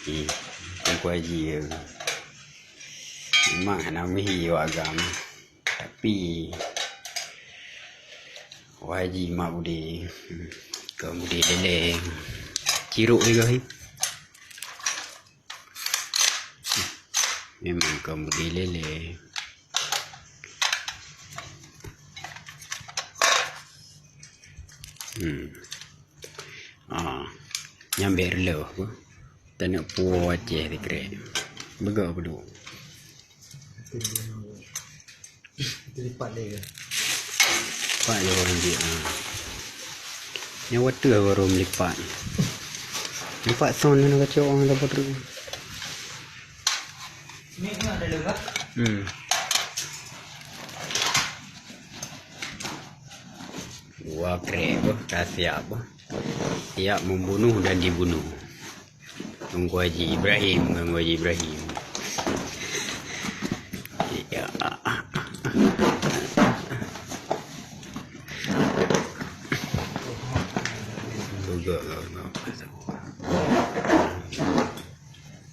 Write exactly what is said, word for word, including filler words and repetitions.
Teungku Haji, memang hana meuhi awak agam. Tapi, Haji mak Budi, kon Budi leleng. Cirok juga, hi. Memang kon Budi leleng. Hmm. Ah, nyang bèk reuloh, taneuk puwoe Aceh sikrek. Beugöt peuduek. Itu lipat lé ke? Lipat lé ureueng jih, ah. Nyoe watèe baru meulipat. Lipat son nyoe kacok ureueng dapat tu. Ni kan ada lewat. Hmm. Wah, krek boh, ka siap boh. Siap membunuh dan dibunuh. Teungku Haji Ibrahim, Teungku Haji Ibrahim. Ya. Juga kau.